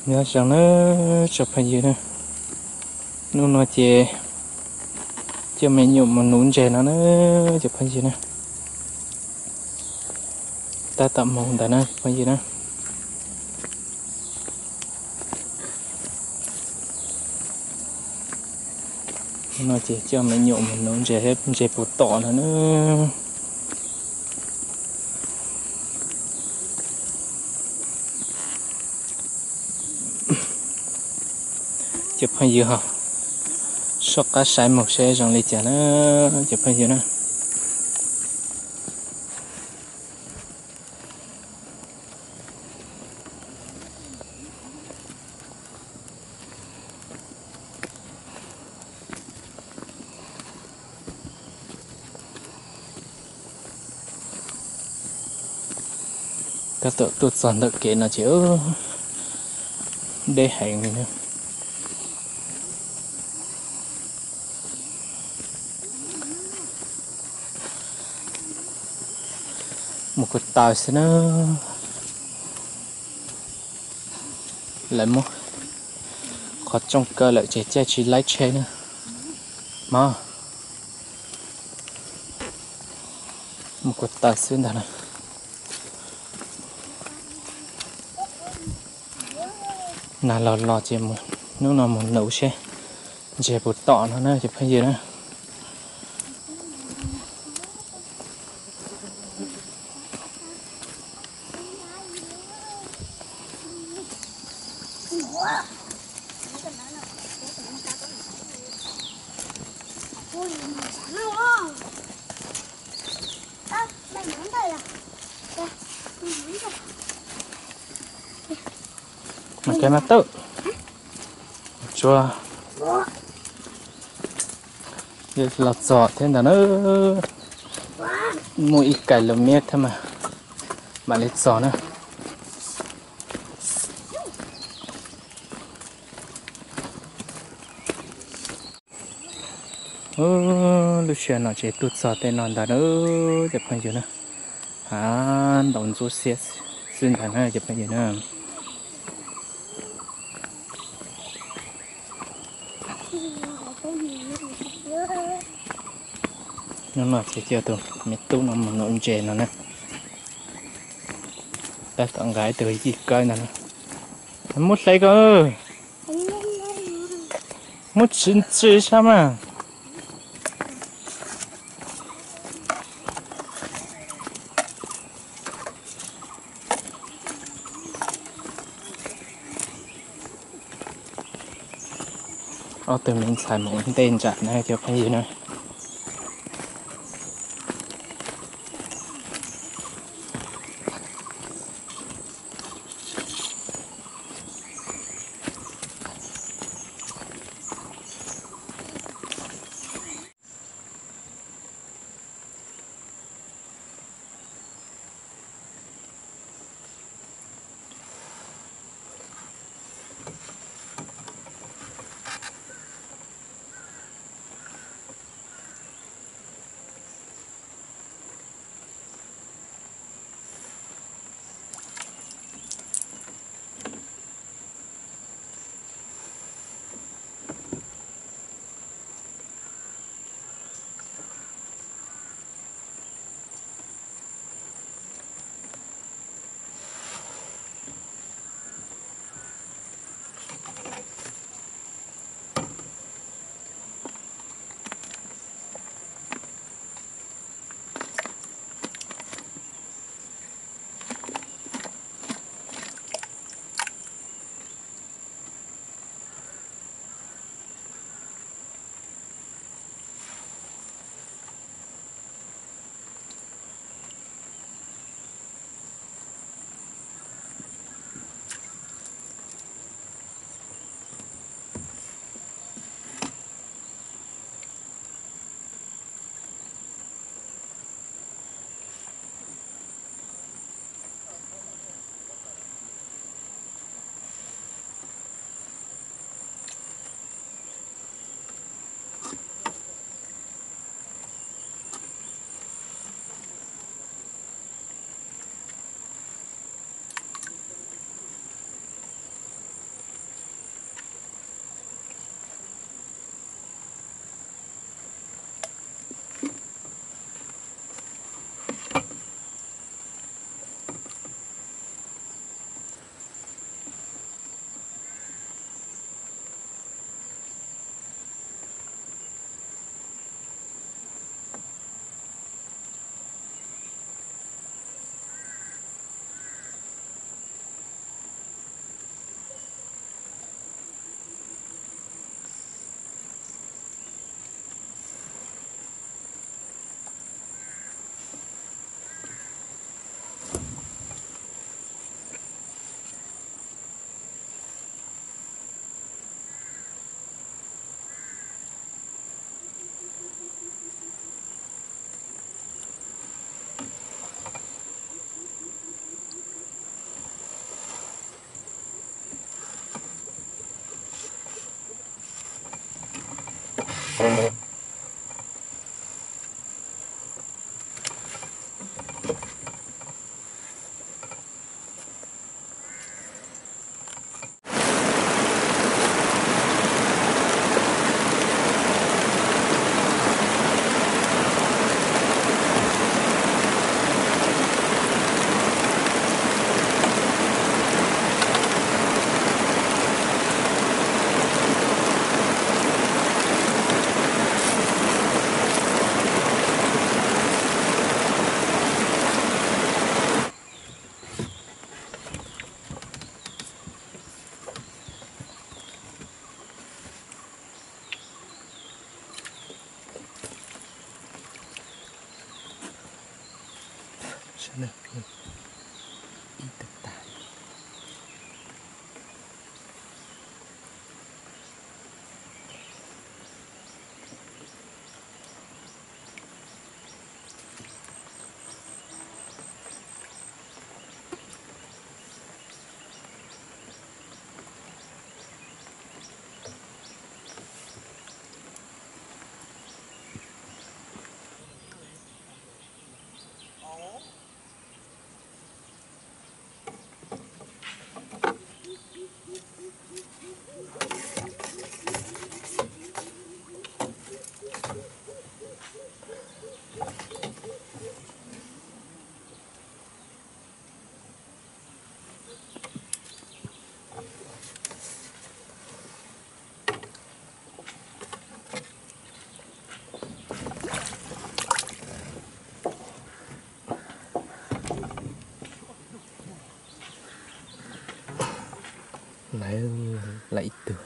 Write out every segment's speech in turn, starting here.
Nyob zoo na cov phooj ywg na, hnub no ces coj me nyuam mus nuv ntses no na cov phooj ywg na. Tab tom mus ntawd na phooj ywg na. Hnub no ces coj me nyuam mus nuv ntses, ntses puv tom no na. Cov phooj ywg ho soj qab saib mus seb zoo li cas na cov phooj ywg na. Tab tom tuaj txog ntawm kev no ces deb heev li na. Mus ko taw xwb na. Lawv muab qhov rooj kaw lawm ces caij tsis laib tsheb na. Mog, mus ko taw xwb ntag na. Nag los los ces hnub no mus nuv seb ntses puv tom no na cov phooj ywg na. Mas kab mab tawm tsuag los txog thiab ntag na. Muaj ib kais lus miab thiab mas mam li txog na. Lub sij hawm no ces tuaj txog tej no ntag na cov phooj ywg na. Hav ntaus ntsuab xiab xwb ntag na cov phooj ywg na. Hnub no ces coj tus me tub no mus nuv ntses no na. Tab tom nqa ib tug yij kawb ntag na. Muab hle ko. Muab tsis ntsis sab mas. Ob tug me ntxhais mus ua ntej ntsam na cov phooj ywg na. Lawv lawm ib tug.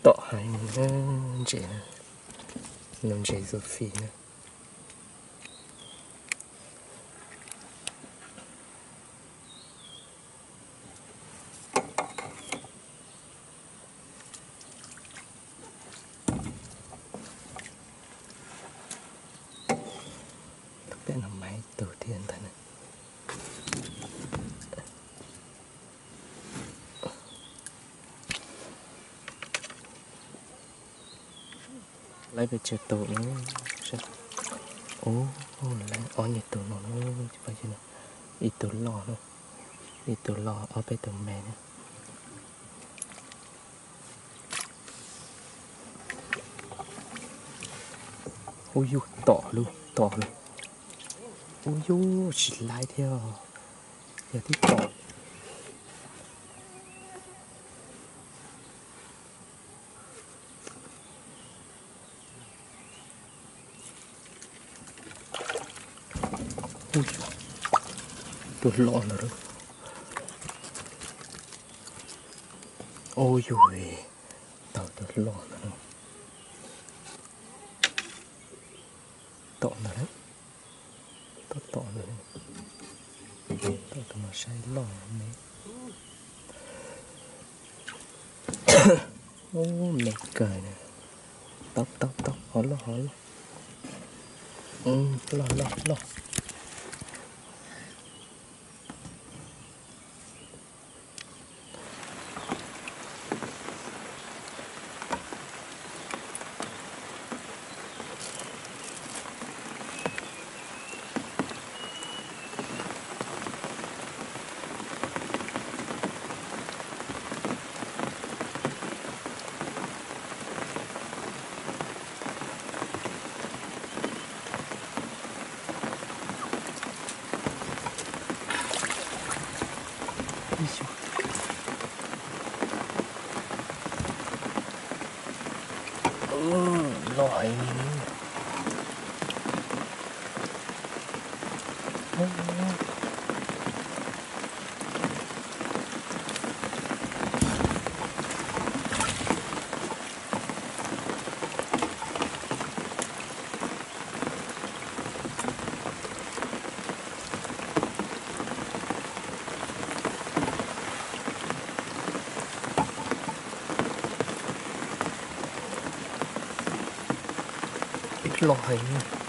Tom heev ntses, lub ntses Sophie na. Tus pem no mas ib tug thiab ntag na. Lawv pes tsawg tus no? Ub, lawv ob nyuag tus no, ib tug loj, ib tug loj, ob peb tus me na. Ub yug, tom lawm, tom lawm. Ub yug, tsis laib thiab, yog tib tom. Ub yug, tus loj ntawd. Ub yug, tau tus loj ntawd. Tom ntawd, tom tom ntawd. Tom tus no saib loj me. Ub, me kawg na. Tau tau tau, hov loj hov loj. Loj loj loj. Loj heev. Loj heev.